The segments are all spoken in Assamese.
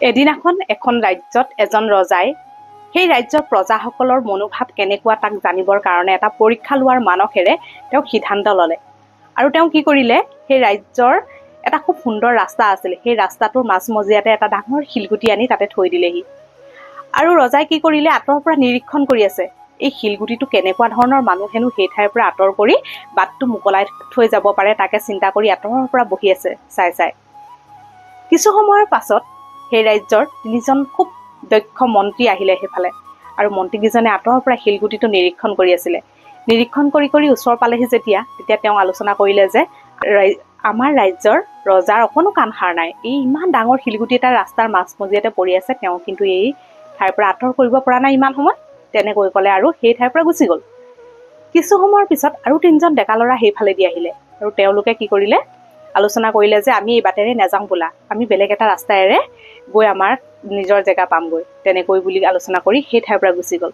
এদিনাখন এখন ৰাজ্যত এজন ৰজাই সেই ৰাজ্যৰ প্ৰজাসকলৰ মনোভাৱ কেনেকুৱা তাক জানিবৰ কাৰণে এটা পৰীক্ষা লোৱাৰ মানসেৰে তেওঁ সিদ্ধান্ত ল'লে। আৰু তেওঁ কি কৰিলে, সেই ৰাজ্যৰ এটা খুব সুন্দৰ ৰাস্তা আছিল, সেই ৰাস্তাটোৰ মাজমজিয়াতে এটা ডাঙৰ শিলগুটি আনি তাতে থৈ দিলেহি। আৰু ৰজাই কি কৰিলে, আঁতৰৰ পৰা নিৰীক্ষণ কৰি আছে এই শিলগুটিটো কেনেকুৱা ধৰণৰ মানুহেনো সেই ঠাইৰ পৰা আঁতৰ কৰি বাটটো মোকলাই থৈ যাব পাৰে, তাকে চিন্তা কৰি আঁতৰৰ পৰা বহি আছে চাই চাই। কিছু সময়ৰ পাছত সেই ৰাজ্যৰ তিনিজন খুব দক্ষ মন্ত্ৰী আহিলে সেইফালে, আৰু মন্ত্ৰীকেইজনে আঁতৰৰ পৰা শিলগুটিটো নিৰীক্ষণ কৰি আছিলে। নিৰীক্ষণ কৰি কৰি ওচৰ পালেহি যেতিয়া, তেতিয়া তেওঁ আলোচনা কৰিলে যে আমাৰ ৰাজ্যৰ ৰজাৰ অকণো কাণসাৰ নাই, এই ইমান ডাঙৰ শিলগুটি এটা ৰাস্তাৰ মাজমজিয়াতে পৰি আছে, তেওঁ কিন্তু এই ঠাইৰ পৰা আঁতৰ কৰিব পৰা নাই ইমান সময়, তেনেকৈ ক'লে আৰু সেই ঠাইৰ পৰা গুচি গ'ল। কিছু সময়ৰ পিছত আৰু তিনিজন ডেকা ল'ৰা সেইফালেদি আহিলে, আৰু তেওঁলোকে কি কৰিলে, আলোচনা কৰিলে যে আমি এই বাটেৰে নাযাওঁ বোলা, আমি বেলেগ এটা ৰাস্তাৰে গৈ আমাৰ নিজৰ জেগা পামগৈ, তেনেকৈ বুলি আলোচনা কৰি সেই ঠাইৰ পৰা গুচি গ'ল।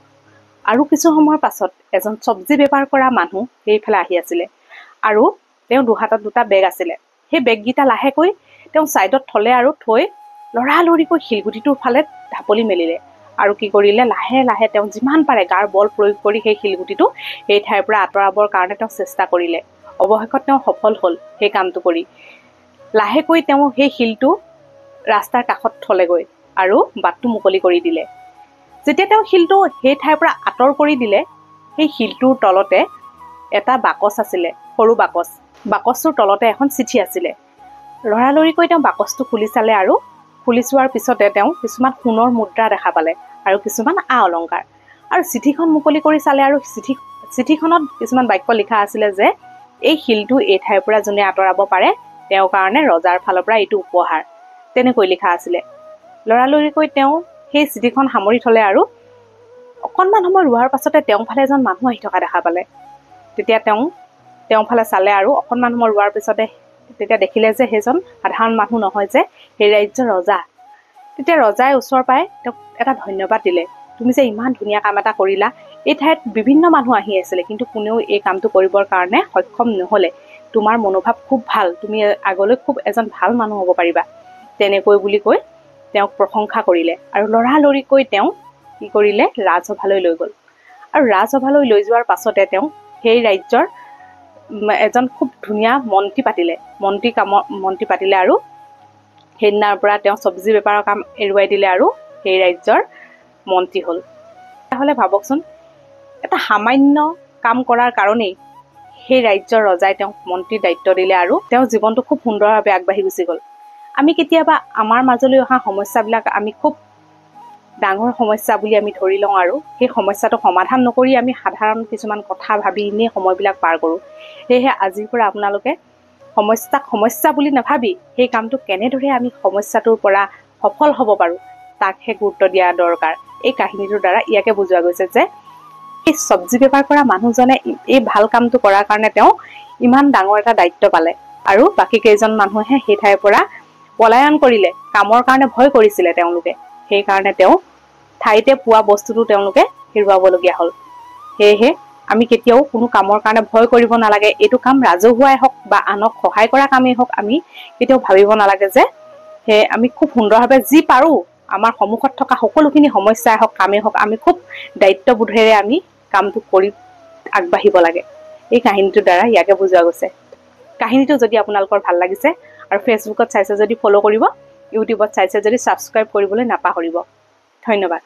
আৰু কিছু সময়ৰ পাছত এজন চব্জি বেপাৰ কৰা মানুহ সেইফালে আহি আছিলে, আৰু তেওঁ দুহাতত দুটা বেগ আছিলে। সেই বেগকেইটা লাহেকৈ তেওঁ ছাইডত থ'লে আৰু থৈ লৰালৰিকৈ শিলগুটিটোৰ ফালে ঢাপলি মেলিলে। আৰু কি কৰিলে, লাহে লাহে তেওঁ যিমান পাৰে গাৰ বল প্ৰয়োগ কৰি সেই শিলগুটিটো সেই ঠাইৰ পৰা আঁতৰাবৰ কাৰণে তেওঁ চেষ্টা কৰিলে। অৱশেষত তেওঁ সফল হ'ল সেই কামটো কৰি। লাহেকৈ তেওঁ সেই শিলটো ৰাস্তাৰ কাষত থ'লেগৈ আৰু বাটটো মুকলি কৰি দিলে। যেতিয়া তেওঁ শিলটো সেই ঠাইৰ পৰা আঁতৰ কৰি দিলে, সেই শিলটোৰ তলতে এটা বাকচ আছিলে, সৰু বাকচ। বাকচটোৰ তলতে এখন চিঠি আছিলে। লৰালৰিকৈ তেওঁ বাকচটো খুলি চালে, আৰু খুলি চোৱাৰ পিছতে তেওঁ কিছুমান সোণৰ মুদ্ৰা দেখা পালে আৰু কিছুমান আ অলংকাৰ। আৰু চিঠিখন মুকলি কৰি চালে, আৰু চিঠিখনত কিছুমান বাক্য লিখা আছিলে যে এই শিলটো এই ঠাইৰ পৰা যোনে আঁতৰাব পাৰে তেওঁৰ কাৰণে ৰজাৰ ফালৰ পৰা এইটো উপহাৰ, তেনেকৈ লিখা আছিলে। লৰালৰিকৈ তেওঁ সেই চিঠিখন সামৰি থ'লে, আৰু অকণমান সময় ৰোৱাৰ পাছতে তেওঁৰ ফালে এজন মানুহ আহি থকা দেখা পালে। তেতিয়া তেওঁ তেওঁৰ ফালে চালে, আৰু অকণমান সময় ৰোৱাৰ পিছতে তেতিয়া দেখিলে যে সেইজন সাধাৰণ মানুহ নহয়, যে সেই ৰাজ্যৰ ৰজা। তেতিয়া ৰজাই ওচৰ পাই তেওঁক এটা ধন্যবাদ দিলে, তুমি যে ইমান ধুনীয়া কাম এটা কৰিলা, এই ঠাইত বিভিন্ন মানুহ আহি আছিলে কিন্তু কোনেও এই কামটো কৰিবৰ কাৰণে সক্ষম নহ'লে, তোমাৰ মনোভাৱ খুব ভাল, তুমি আগলৈ খুব এজন ভাল মানুহ হ'ব পাৰিবা, তেনেকৈ বুলি কৈ তেওঁক প্ৰশংসা কৰিলে। আৰু লৰালৰিকৈ তেওঁ কি কৰিলে, ৰাজসভালৈ লৈ গ'ল। আৰু ৰাজসভালৈ লৈ যোৱাৰ পাছতে তেওঁ সেই ৰাজ্যৰ এজন খুব ধুনীয়া মন্ত্ৰী পাতিলে, মন্ত্ৰী কামৰ মন্ত্ৰী পাতিলে। আৰু সেইদিনাৰ পৰা তেওঁ চব্জি বেপাৰৰ কাম এৰুৱাই দিলে আৰু সেই ৰাজ্যৰ মন্ত্ৰী হ'ল। তেতিয়াহ'লে ভাবকচোন, এটা সামান্য কাম কৰাৰ কাৰণেই সেই ৰাজ্যৰ ৰজাই তেওঁক মন্ত্ৰীৰ দায়িত্ব দিলে, আৰু তেওঁৰ জীৱনটো খুব সুন্দৰভাৱে আগবাঢ়ি গুচি গ'ল। আমি কেতিয়াবা আমাৰ মাজলৈ অহা সমস্যাবিলাক আমি খুব ডাঙৰ সমস্যা বুলি আমি ধৰি লওঁ, আৰু সেই সমস্যাটো সমাধান নকৰি আমি সাধাৰণ কিছুমান কথা ভাবি এনেই সময়বিলাক পাৰ কৰোঁ। সেয়েহে আজিৰ পৰা আপোনালোকে সমস্যাক সমস্যা বুলি নাভাবি সেই কামটো কেনেদৰে আমি সমস্যাটোৰ পৰা সফল হ'ব পাৰোঁ তাকহে গুৰুত্ব দিয়া দৰকাৰ। এই কাহিনীটোৰ দ্বাৰা ইয়াকে বুজোৱা গৈছে যে এই চব্জি বেপাৰ কৰা মানুহজনে এই ভাল কামটো কৰাৰ কাৰণে তেওঁ ইমান ডাঙৰ এটা দায়িত্ব পালে, আৰু বাকী কেইজন মানুহে সেই ঠাইৰ পৰা পলায়ন কৰিলে, কামৰ কাৰণে ভয় কৰিছিলে তেওঁলোকে, সেইকাৰণে তেওঁ ঠাইতে পোৱা বস্তুটো তেওঁলোকে হেৰুৱাবলগীয়া হ'ল। সেয়েহে আমি কেতিয়াও কোনো কামৰ কাৰণে ভয় কৰিব নালাগে। এইটো কাম ৰাজহুৱাই হওক বা আনক সহায় কৰা কামেই হওক, আমি কেতিয়াও ভাবিব নালাগে যে সেয়ে আমি খুব সুন্দৰভাৱে যি পাৰোঁ আমাৰ সন্মুখত থকা সকলোখিনি সমস্যাই হওক কামেই হওক আমি খুব দায়িত্ববোধেৰে আমি কামটো কৰি আগবাঢ়িব লাগে। এই কাহিনীটোৰ দ্বাৰা ইয়াকে বুজোৱা গৈছে। কাহিনীটো যদি আপোনালোকৰ ভাল লাগিছে আৰু ফেচবুকত চাইছে যদি ফ'ল' কৰিব, ইউটিউবত চাইছে যদি ছাবস্ক্ৰাইব কৰিবলৈ নাপাহৰিব। ধন্যবাদ।